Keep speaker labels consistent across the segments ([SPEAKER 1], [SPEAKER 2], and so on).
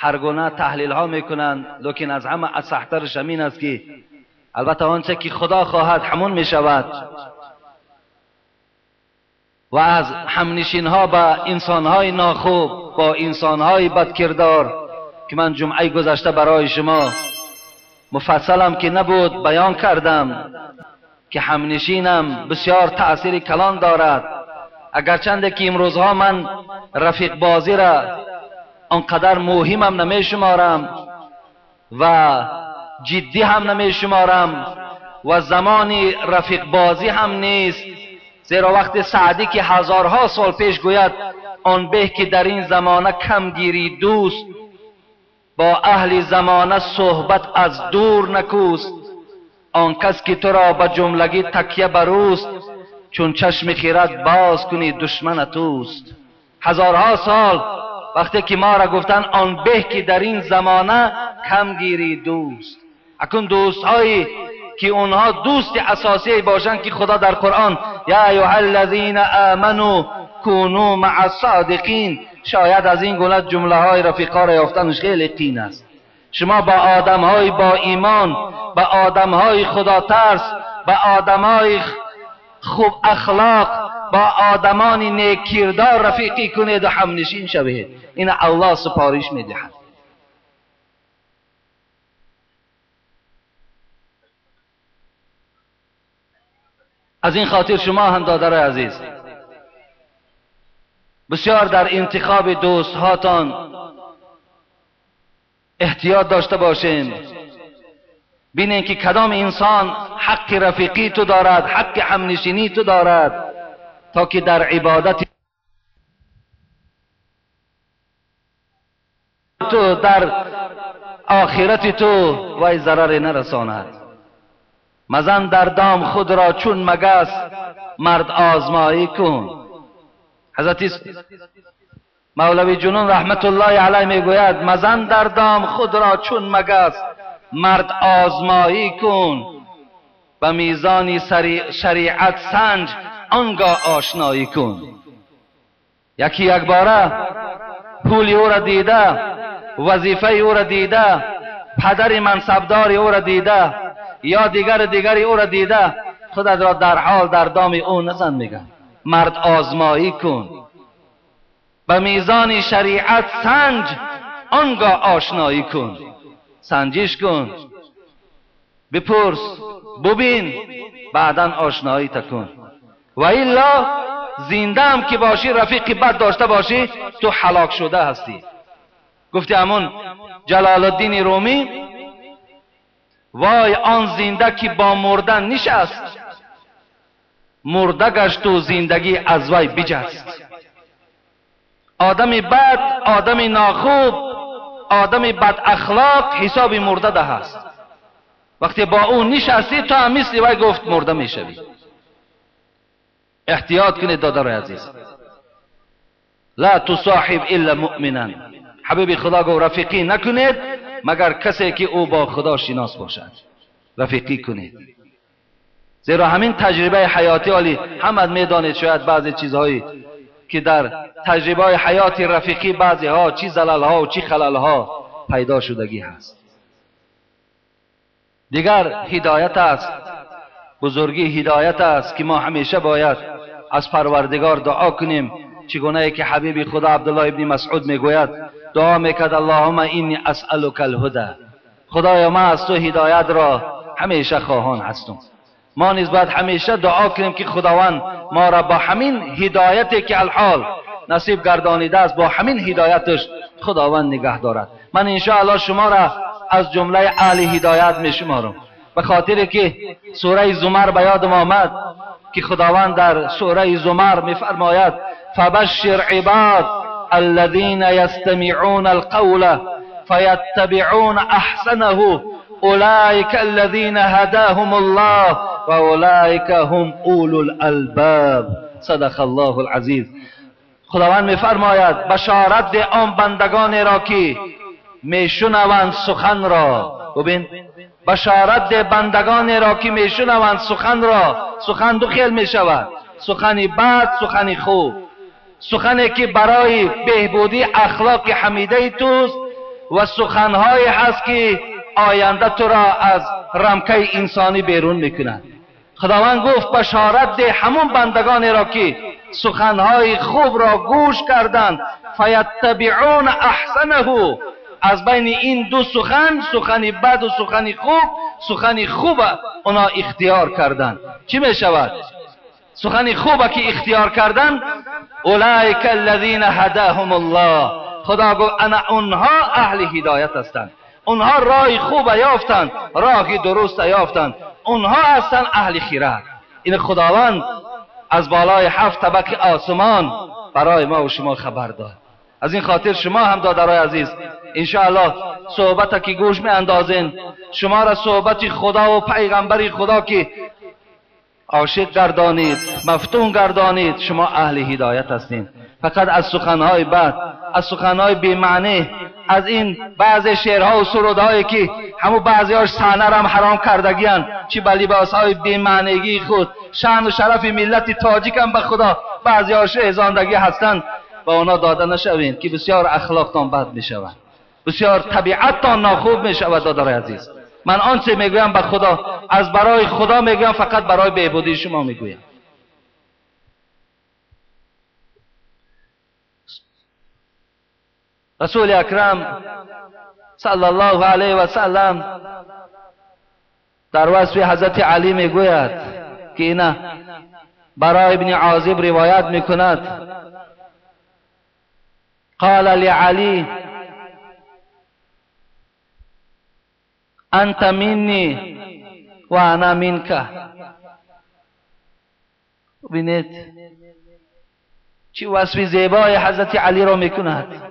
[SPEAKER 1] هر گونه تحلیل ها میکنند، لیکن از همه اصحترش همین است که البته آنچه که خدا خواهد همون میشود و از همنشین ها با انسان های ناخوب، با انسان های بدکردار که من جمعه گذشته برای شما مفصلم که نبود بیان کردم که همنشینم بسیار تأثیر کلان دارد. اگرچند که امروزها من رفیق بازی را آنقدر مهمم نمی شمارم و جدی هم نمی شمارم و زمانی رفیق بازی هم نیست، زیرا وقت سعدی که هزارها سال پیش گوید آن به که در این زمانه کم گیری دوست، با اهل زمانه صحبت از دور نکوست، آن کس که تو را به جملگی تکیه بروست، چون چشم خیرت باز کنی دشمن توست. هزارها سال وقتی که ما را گفتن آن به که در این زمانه کم گیری دوست. اکنون دوست هایی که اونها دوست اساسی باشند که خدا در قرآن یا ایها الذین آمنوا کونوا مع الصادقین، شاید از این گونه جمله های رفیقا را یافتنش خیلی قین است. شما با آدم های با ایمان، با آدم های خدا ترس، با آدم های خوب اخلاق، با آدمان نیک کردار رفیقی کنید و همنشین شوید. این الله سپارش میدهد. از این خاطر شما هم دادر عزیز بسیار در انتخاب دوست هاتان احتیاط داشته باشین. بینین که کدام انسان حق رفیقی تو دارد، حق همنشینی تو دارد، تا که در عبادت تو، در آخرت تو وی ضرر نرساند. مزن در دام خود را چون مگس، مرد آزمایی کن. حضرت مولوی جنون رحمت الله علیه میگوید مزن در دام خود را چون مگس، مرد آزمایی کن، به میزان شریعت سنج، آنگاه آشنایی کن. یکی یک باره پول او را دیده، وظیفه او را دیده، پدر منصبدار او را دیده، یا دیگر دیگری او را دیده، خودت را در حال در دام او نزن. میگه مرد آزمایی کن، به میزان شریعت سنج، آنگاه آشنایی کن. سنجش کن، بپرس، ببین، بعدا آشنایی تکن. و الا زنده هم که باشی، رفیقی بد داشته باشی، تو هلاک شده هستی. گفتی همون جلال الدین رومی، وای آن زنده که با مردن نشست، مرده گشت و زندگی از وی بجست. آدم بد، آدم ناخوب، آدم بد اخلاق حساب مرده ده است. وقتی با او نشستی تو هم مثل وی گفت مرده میشوی. احتیاط کنید دادر عزیز. لا تصاحب الا مؤمنا. حبیب خدا گفت رفیقی نکنید مگر کسی که او با خدا شناس باشد رفیقی کنید. زیرا همین تجربه حیاتی عالی همه میدانید، شاید بعضی چیزهایی که در تجربه حیات رفیقی بعضی ها چی زلل ها و چی خلل ها پیدا شدگی هست. دیگر هدایت است، بزرگی هدایت است که ما همیشه باید از پروردگار دعا کنیم. چگونه که حبیب خدا عبدالله ابن مسعود میگوید دعا میکرد اللهم انی اسألک الهدی، خدایا من از تو هدایت را همیشه خواهان هستم. ما نیز باید همیشه دعا کنیم که خداوند ما را با همین هدایتی که الحال نصیب گردانیده است، با همین هدایتش خداوند نگه دارد. من انشاءالله شما را از جمله اهل هدایت می شمارم، به خاطر که سوره زمر به یادم آمد که خداوند در سوره زمر میفرماید فبشر عباد الذين يستمعون القول فيتبعون احسنه اولئك الذين هداهم الله و اولئك هم اولو الالباب. صدق الله العزیز. خداوند میفرماید بشارت ده آن بندگان را که میشنوند سخن را. ببین، بشارت ده بندگان را که میشنوند سخن را. سخن دو خیل میشود، سخن بد، سخن خوب. سخنی که برای بهبودی اخلاق حمیده توست، و سخنهایی هست که آینده تو را از رمکه انسانی بیرون میکند. خداوند گفت بشارت ده همون بندگانی را که سخنهای خوب را گوش کردند، فیتبعون احسنه. از بین این دو سخن، سخن بد و سخن خوب، سخن خوب اونا اختیار کردند. چی میشود؟ سخن خوب که اختیار کردند، اولئک الذین هداهم الله. خدا گفت انا اونها اهل هدایت هستند، اونها راه خوب یافتند، راه درست یافتند، اونها هستند اهل خیرت. این خداوند از بالای 7 طبق آسمان برای ما و شما خبر داد. از این خاطر شما هم دادرای عزیز انشاءالله صحبت که گوش می اندازین، شما را صحبت خدا و پیغمبر خدا که عاشق گردانید، مفتون گردانید، شما اهل هدایت هستین. فقط از سخنهای بد، از سخنهای بی‌معنی، از این بعض شعرها و سرودهایی که همو بعضیاش صحنه را هم حرام کردگیان، چی به لباسهای بی‌معنیگی خود شأن و شرف ملت تاجیک هم به خدا بعضیاش ریزاندگی هستند، با اونا داده نشوین که بسیار اخلاقتان بد میشود، بسیار طبیعتتان ناخوب میشود. دادرای عزیز، من آنچه میگویم به خدا از برای خدا میگویم، فقط برای بهبودی شما میگویم. رسول اکرم صلی الله علیه و سلم در وصف حضرت علی میگوید که اینا برای ابن عازب روایت میکند، قال لعلی انت منی و انا منک. ببینید چی وصف زیبای حضرت علی را میکند.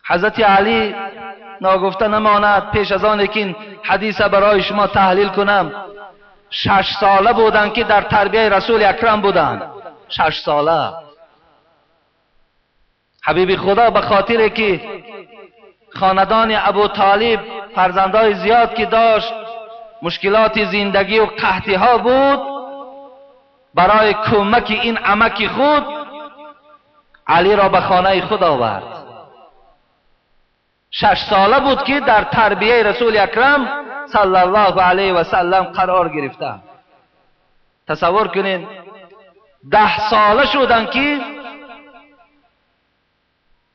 [SPEAKER 1] حضرت علی ناگفته نماند، پیش از آن که این حدیث برای شما تحلیل کنم، 6 ساله بودند که در تربیه رسول اکرم بودند. 6 ساله حبیب خدا به خاطر که خاندان ابو طالب فرزندای زیاد که داشت، مشکلات زندگی و قحطی ها بود، برای کمک این عمک خود علی را به خانه خود آورد. 6 ساله بود که در تربیه رسول اکرم صلی الله علیه و سلم قرار گرفته. تصور کنین 10 ساله شدن که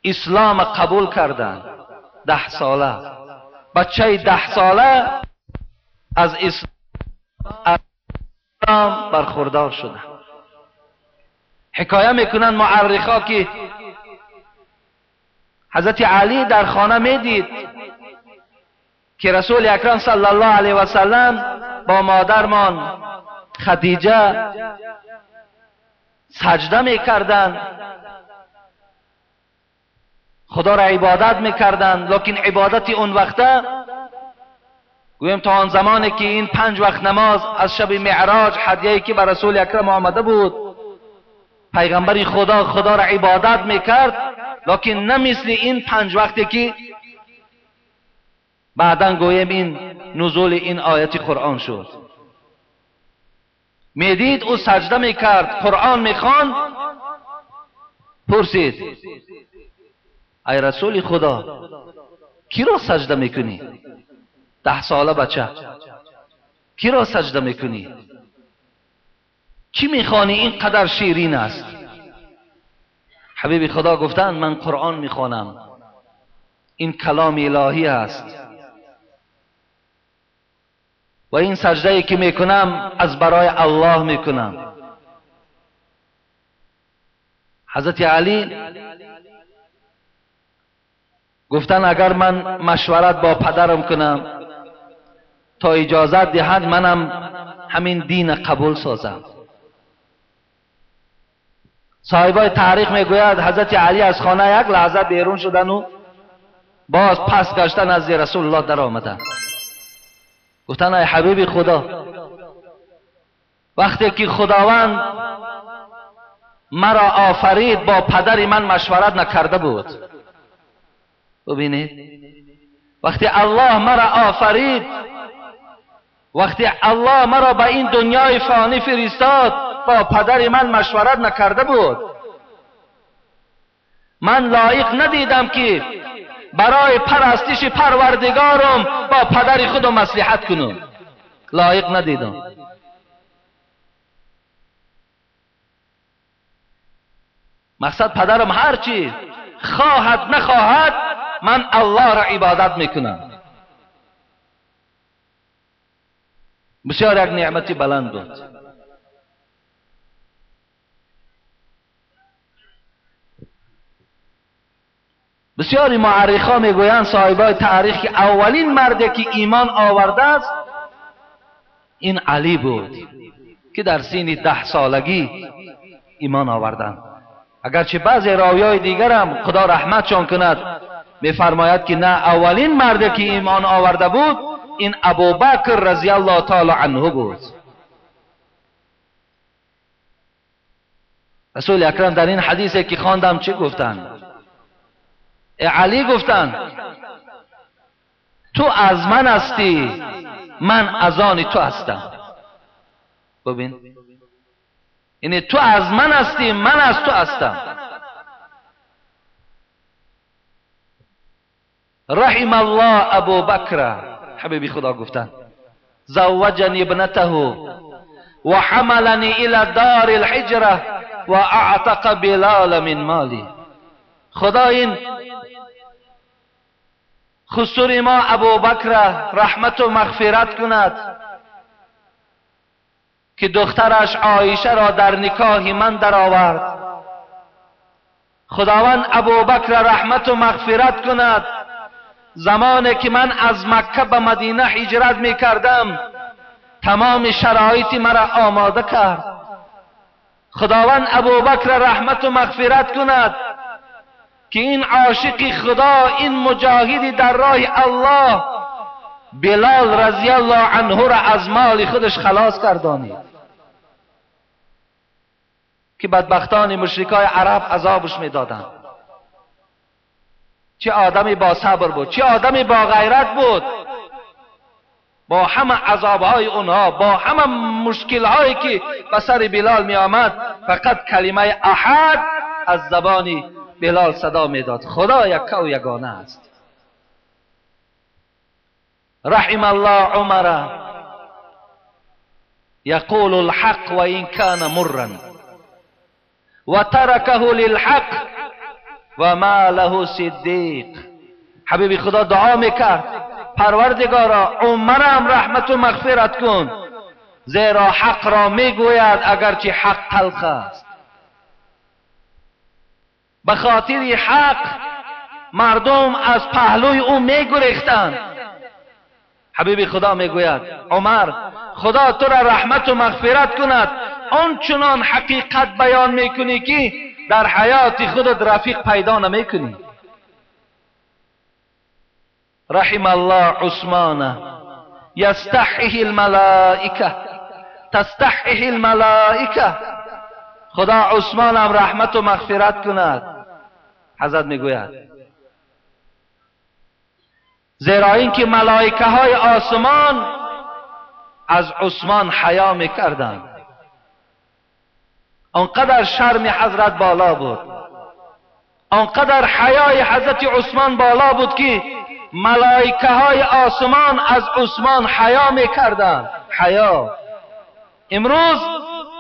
[SPEAKER 1] اسلام قبول کردند. 10 ساله، بچه 10 ساله از اسلام برخوردار شده. حکایه میکنن معرخا که حضرت علی در خانه میدید که رسول اکرم صلی الله علیه و سلم با مادرمان خدیجه سجده میکردند، خدا را عبادت میکردند. لکن عبادت اون وقته، گویم تا آن زمانی که این 5 وقت نماز از شب معراج هدیه‌ای که بر رسول اکرم آمده بود، پیغمبر خدا خدا را عبادت میکرد، لکن نه مثل این 5 وقتی که بعدا گویم این نزول این آیت قرآن شد. میدید او سجده میکرد، قرآن میخواند. پرسید ای رسول خدا کی را سجده میکنی؟ 10 ساله بچه کی را سجده میکنی؟ چی میخوانی اینقدر شیرین است؟ حبیب خدا گفتند من قرآن میخوانم، این کلام الهی است و این سجده که میکنم از برای الله میکنم. حضرت علی گفتن اگر من مشورت با پدرم کنم تا اجازت دهد منم همین دین قبول سازم. صاحبای تاریخ میگوید حضرت علی از خانه یک لحظه بیرون شدن و باز پس گشتن از رسول الله در آمدن. گفتن ای حبیب خدا، وقتی که خداوند مرا آفرید با پدر من مشورت نکرده بود. ببینید وقتی الله مرا آفرید، وقتی الله مرا به این دنیای فانی فرستاد، با پدر من مشورت نکرده بود. من لایق ندیدم که برای پرستش پروردگارم با پدر خودم مصلحت کنم. لایق ندیدم. مقصد پدرم هرچی خواهد نخواهد من الله را عبادت میکنم. بسیار یک نعمتی بلند بود. بسیاری معرخا میگویند، صاحبای تاریخ، که اولین مردی که ایمان آورده است این علی بود که در سن 10 سالگی ایمان آوردند. اگرچه بعضی راویای دیگر هم خدا رحمتشان کند میفرماید که نه، اولین مردی که ایمان آورده بود این ابوبکر رضی الله تعالی عنه بود. رسول اکرم در این حدیثی که خواندم چه گفتند؟ علی گفتند تو از من هستی، من از آن تو هستم. ببین، یعنی تو از من هستی، من از تو هستم. رحم الله ابو بکر، حبیبی خدا گفتند زوجنی ابنته و حملنی الى دار الحجره و اعتق بلال من مالی. خدا این خسور ما ابوبکر رحمت و مغفرت کند که دخترش عایشه را در نکاح من درآورد. خداوند ابوبکر رحمت و مغفرت کند، زمانی که من از مکه به مدینه هجرت می کردم تمام شرایط مرا آماده کرد. خداوند ابوبکر رحمت و مغفرت کند که این عاشق خدا، این مجاهد در راه الله، بلال رضی الله عنه را از مال خودش خلاص کردانید که بدبختان مشرکای عرب عذابش میدادند. چه آدمی با صبر بود، چه آدمی با غیرت بود. با همه عذابهای اونها، با همه مشکلهایی که به سر بلال می آمد، فقط کلمه احد از زبان بلال صدا میداد. خدا یک و یگانه است. رحم الله عمر یقول الحق و این کان مرا و ترکه للحق و ما له صدیق. حبیب خدا دعا میکرد پروردگارا عمرم رحمت و مغفرت کن، زیرا حق را میگوید اگرچه حق تلخ است. به خاطر حق مردم از پهلوی او میگریختند. حبیب خدا میگوید عمر خدا تو را رحمت و مغفرت کند، آنچنان حقیقت بیان میکنی که در حیات خودت رفیق پیدا نمیکنی. رحم الله عثمان یستحیه الملائکه تستحیه الملائکه. خدا عثمان هم رحمت و مغفرت کند. حضرت میگوید زیرا اینکه ملائکه های آسمان از عثمان حیا میکردند. آنقدر شرم حضرت بالا بود، آنقدر حیای حضرت عثمان بالا بود که ملائکه های آسمان از عثمان حیا میکردند. حیا. امروز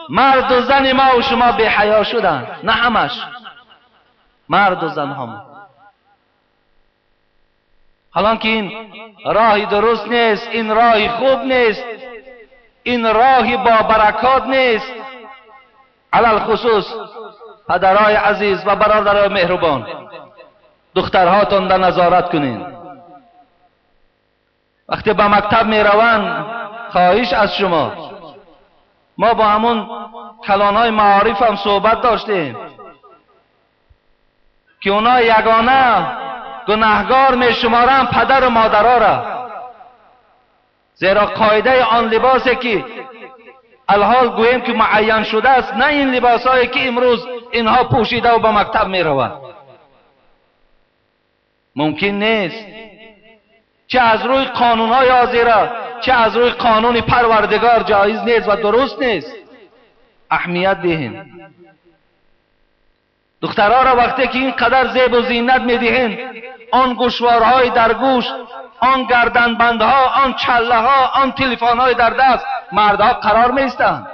[SPEAKER 1] مرد و زن ما و شما بی حیا شدند، نه همش، مرد و زن هم. حالا که این راه درست نیست، این راه خوب نیست، این راه با برکات نیست. علی الخصوص پدرای عزیز و برادرای مهربان، دخترهاتون در نظارت کنین. وقتی به مکتب میروند خواهش از شما، ما با همون کلانهای معارف هم صحبت داشتیم که اونا یگانه گناهگار می شمارن پدر و مادرها را، زیرا قاعده آن لباسی که الحال گوییم که معین شده است، نه این لباسهایی که امروز اینها پوشیده و به مکتب می روند. ممکن نیست، چه از روی قانونهای حاضره چه از روی قانون پروردگار جایز نیست و درست نیست. اهمیت دهیم. دخترها را وقتی که اینقدر زیب و زینت میدهند، آن گوشوارهای در گوش، آن گردنبندها، آن چله ها، آن تلفن های در دست، مردها قرار میستند.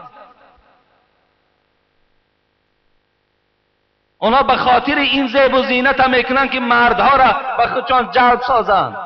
[SPEAKER 1] اونا به خاطر این زیب و زینت هم میکنن که مردها را به خودشان جلب سازند.